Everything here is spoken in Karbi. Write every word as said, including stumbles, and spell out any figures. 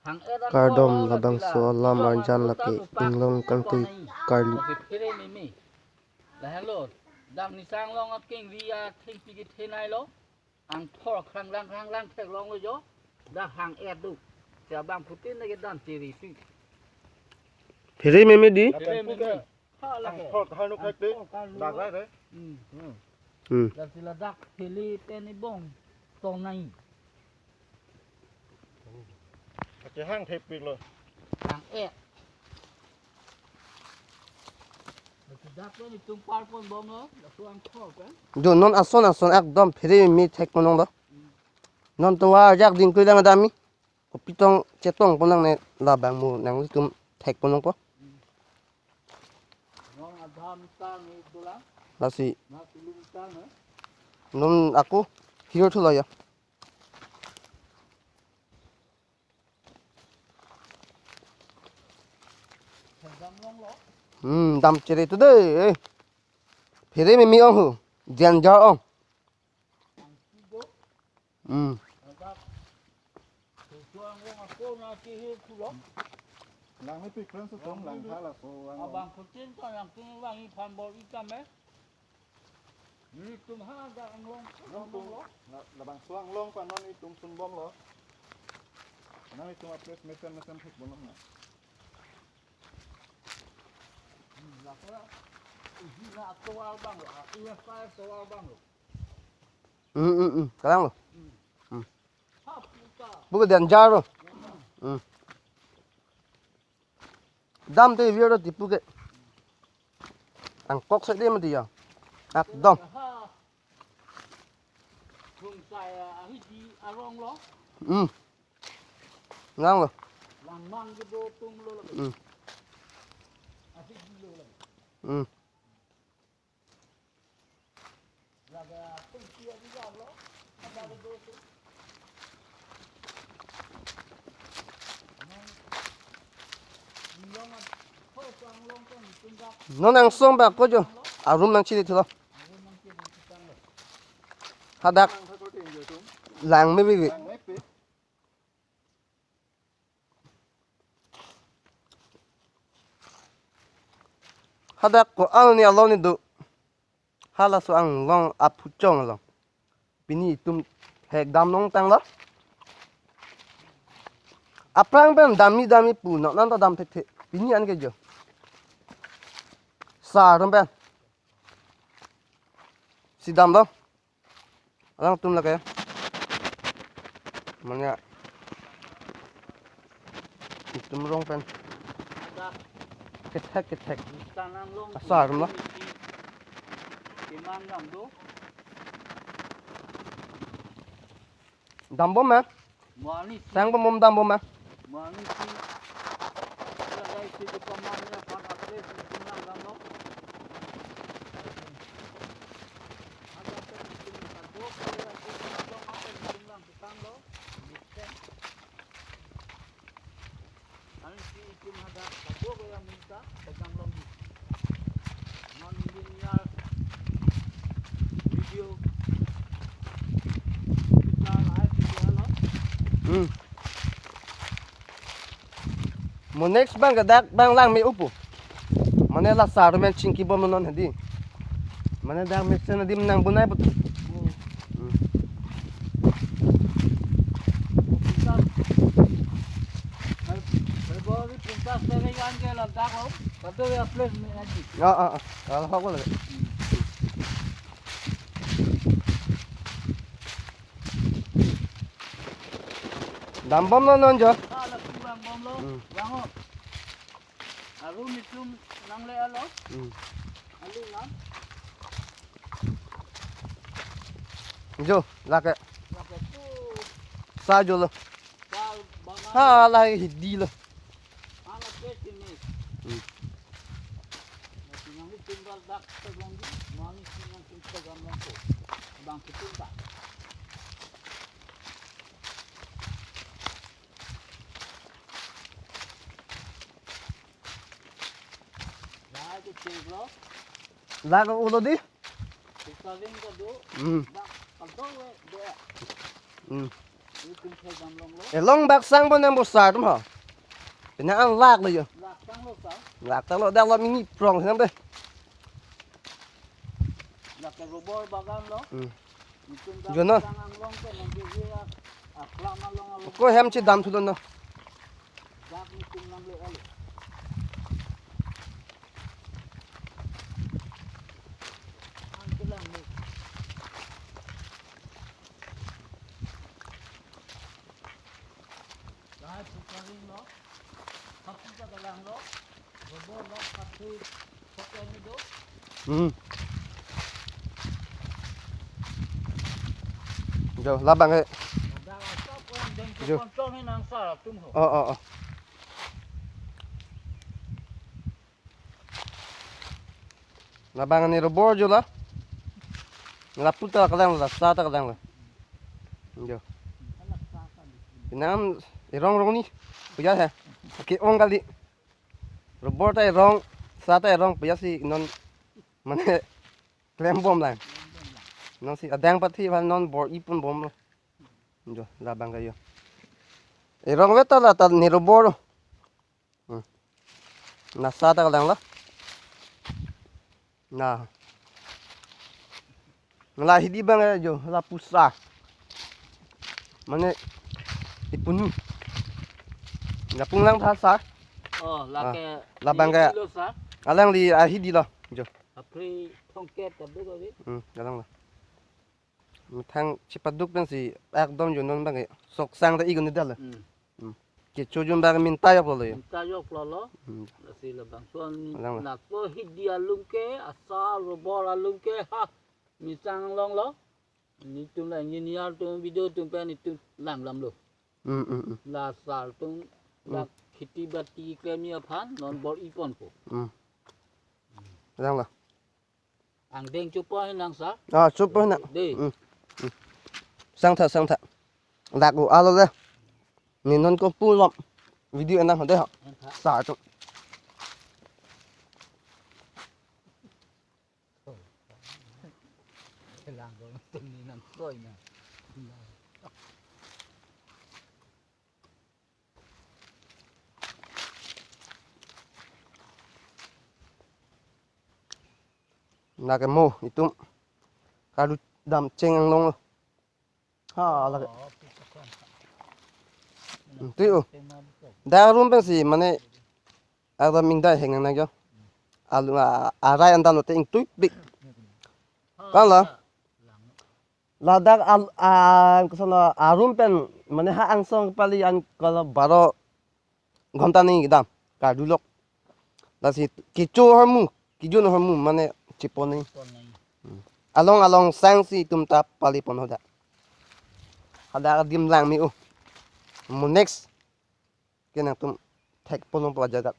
Hang-et an kardom, labangso alam arjan lake inglong kangtui karli. Lasi phere meme. Lahenlo, dak Nisang Anglong akengri athengpi kethenei lo. Angthor khranglang khranglang theklonglo jo. Dak hang-et do. Si abangphutin ke dam chiri si. Phere meme dei. Phere meme. Ha, lake. Angthor kharnuk hek dei. Angthor kharnuk. Dak rai dei. Hmm. Hmm. Hmm. Lasi ladak phere pen ibong tongnei. Ake hang thepik lo. Hang-et. Laso dak pen itum parpon bomlo, laso angthor pen. Jo, non ason ason ekdom phere meme thekpon longlo. Non tovar ajak dingkui lang dam mi. Kopi tong chetongpon nangne, labang mo nanglitum thekpon longpo. Rong adham ta ni dolang. Lasi. Na tulung ta na. Non ako hirthulo ya. Dam longlo. Hmm, dam chiri tu dei. Eh. Phere meme ong ho. Danger ong. Hmm. Langmepik pen sotong lang hala so ang. Abangphutin ta langpik vang iphan bor-i tame. Nelitum ha dak Anglong. Anglong tum. La, labangso Anglong pen non itum sunbomlo. Nanglitum a-place mesen mesen thekbom na. Hmm, la ko. Ini na atovar abang lo, ah, ini atovar abang lo. Hmm, hmm, hmm. Kalang lo. Hmm. Hmm. Buka danger lo. Hmm. Dam te vir lo tipu ke. Angkok sa dei mati ya. Ekdom. Lungsai ahidi arong lo. Hmm. Nang lo. Langmang kedo atum lo lagi. Hmm. Ahidi lo lagi. Hmm. Non angsong bak ko jo. Arum nangchiri thulo. Hadak. Langmepik. Hadak ko-an ni along ni do. Halaso Anglong aphuchong along. Pini itum hek dam nangtanglo. Aphrang pen damji damji pu non anta dam thekthe. Pini an ke jo. Sa arum pen. Si damlo. Alangtum lake. Mane itum rong pen. Kethek kethek. Asar ma. Dambom ma. Sang pemom dambom ma. Hmm. Mo next bang ke dak bang langme-o pu. Mane la sar men chingkibom non hedi. Mane dak mesen adim nang bunai putu. Hmm. Ya, ya, ya. Kalau hok lagi. Dambom lo non jo. Ah, la dambom lo. Hmm. Yang o. Arum itum nangle-alo. Hmm. Alu ngam. Jo, lake. Lake tu. Sa jo lo. Sa bang. Ha, la hidi lo. Ala ke sini. Hmm. Nanglitum dak tegang di, nanglitum tinggal tegang ko. Bang kitinta. Lah, itu cek lo. Lah, ke ulo di. Sisa ring ke do. Hmm. Dak, kadok we, do. Hmm. Elong bak sang pon nang bo sar atum ho. Pina an lak lo jo. Lak tanglo, dak lo mini prong nang de. Lak ke rubber bagan lo. Hmm. Jono. Ko hem chedam thulo no. Hmm. Jo, labang he. Jo. Oh, oh, oh. Labang ni rubber jo la. Lapu ta kalang la, sa ta kalang la. Jo. Inam erong rong ni. Puya he. Ke-ong kali. Rubber ta erong, sa ta erong, puya si non mane klem bom lang. Non si adang pathi aphan non bor-i pon bom lo. Jo, labang ke jo. Erong vet ta la ta ni rubber lo. Hmm. Na sa ta kalang la. Na. La hidi abang jo, lapu sa. Mane ipunu. Lapu lang tha sa. Oh, la ke. Ah, labang ke. Kilo sa. Alangli ahidi lo jo. Apri thongket ta do ko bi. Hmm, kalang la. Methang chepaduk pensi ekdom jo non abang ke sok sang ta igun dal. Hmm. Hmm. Kecho jun abang minta yok lo jo. Minta yok lo lo. Hmm. Lasi labangson. Lang lo. Nako hidi alum ke, asa rubber alum ke, ha, misang long lo. Netum la engineer atum, B D O atum pen netum langdam lo. Hmm, hmm, hmm. La sar atum, la kheti bati klem aphan non bor-i ponpo. Hmm. Lang lo. Angdeng chupo hinang sa? Ah, chupo hinang. Dei. Hmm. Hmm. Sang tha, sang tha. Dak u alo le. Ne non ko pu lom. Video enang ho dei ho. Enang tha. Sa tu. Kelang ko tu ni nang koi na. Nake mo itum karu dam cheng anglong lo. Ha, lake. Hmm, tu yo. Dak arum pensi mane ada mingdai heng nang jo. Alu, ah, arai anda lote ingtuipik. Kan la? Ladak al, ah, koson lo, arum pen mane ha angsong pali an kolo baro ghonta ni kedam kadulok. Lasi kecho ahormu, kejun ahormu mane chepon ni. Chepon ni. Hmm. Along along sang si itum ta pali pon hoda. Hadak adim lang me-o. Mo next ke nangtum thek pon po ajagat.